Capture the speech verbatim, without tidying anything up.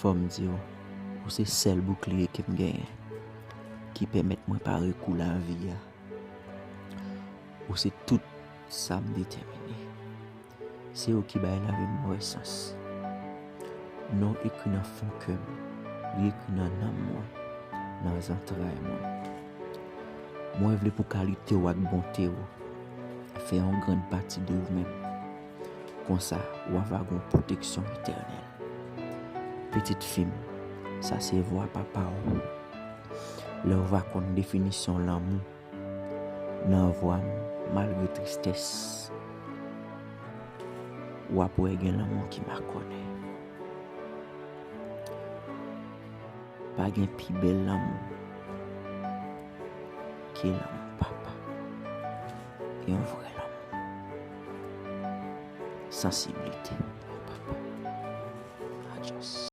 Fò m di w, ou se sèl boukliye ke m genyen ki pèmèt mwen pare kou lavi a. Ou se tout sa m detèmine. Se ou ki bay lavi m move sans. Non w ekri nan fon kè m, li ekri nan nanm mwen, nan zantray mwen. Mwen vle pou kalite w ak bonte w fè yon grann pati de ou menm. Konsa, w ava gen yon pwoteksyon etènèl. Pitit fi m, sa se vwa papa w. Lè w va konn definisyon lanmou nan vwa m, malgre tristès, w ap wè gen lanmou ki makònen. Pa gen pi bèl lanmou ke lanmou papa. Yon vrè lanmou. Sansiblite yon papa. Adios.